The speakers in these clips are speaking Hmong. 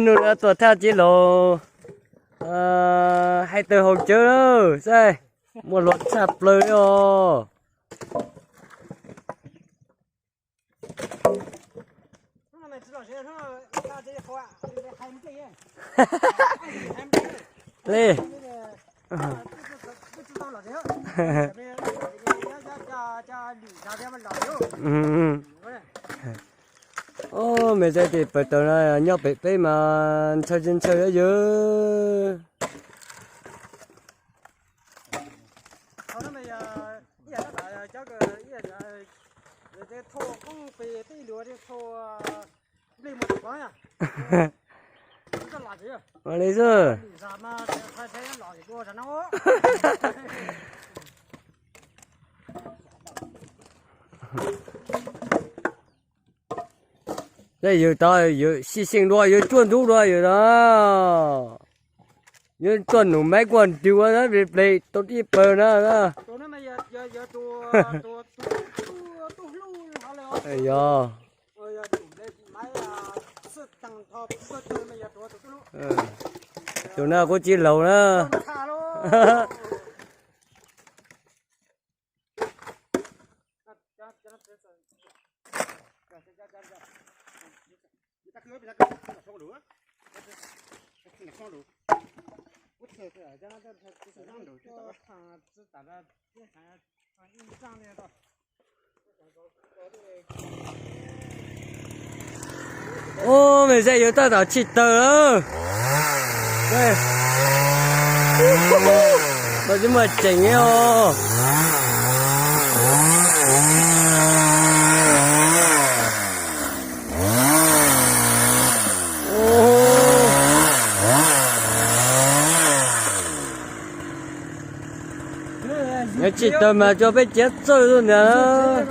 Nug no tuaj thaj tib laug, hais tawg haus cawv lawm xav, muaj luag tshaj plaws li os. Li. Ub, me zaj tim pawg taws no nyob pem peb mas ntshaw tsis ntshaw yog yog. Ua li xwb. Yawg tod yawg sib xyeej dua, yawg tsuaj ntub dua yawg tod. Yawg tsuaj num maiv kuaj ntws ua ple tau tib pawg na. Yog. Tus no kuj tsis laus na. Ub, me zaj yuav tab tom tshij tawg lawm. Koj twb muaj ceem os. Yuav tsis tawg mas tso peb ciav txawj ntag.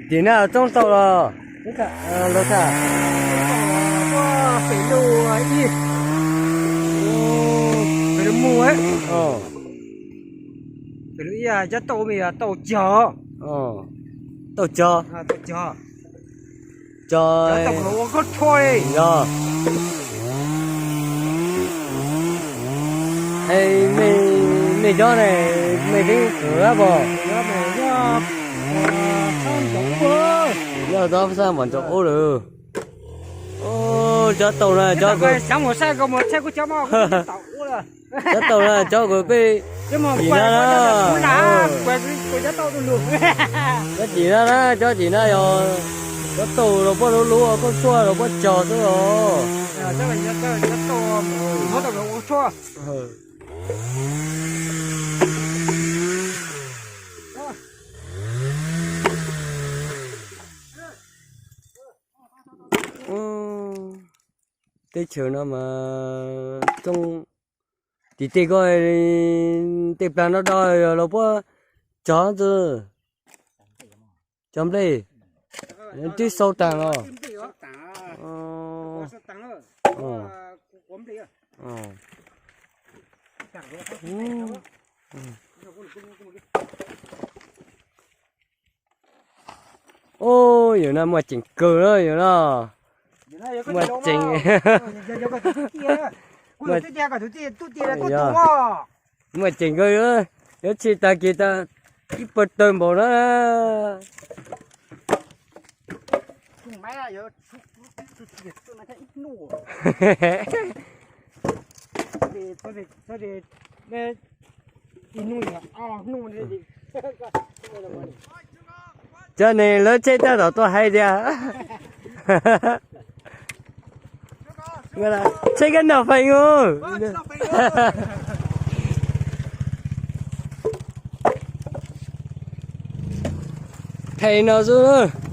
Tim na txoob tau los? Pem lub ib, pem lub mus, pem lub ib cov tauj me tauj cog, tauj cog, cog ua khaub tshuaj li. Yog. Hais me, me cov ne, me twb qwm pom. Yog tau xab mos ntsaum ub lawm. Cov tauj na, cov, cov tauj na, cov kuv peb cim na na. Cov cim na na, cov cim na yog cov tauj los puab lub lub khaub tshuaj los puab cog xwb os. Teb chaws no mas tsooj tim tej ko, tej plag no do los puab cog ntxwg, cog nplej, twb sau taag los. Ub, yawm no muaj ceem kawg na yawm no. Muaj ceem, muaj ceem kawg, yuav tsis tag kis tas ib pawg tawg npaum na. Cov ne lawv tsheb tab tom tuaj hais tias tsheb kab noj feem os. Phem no xwb.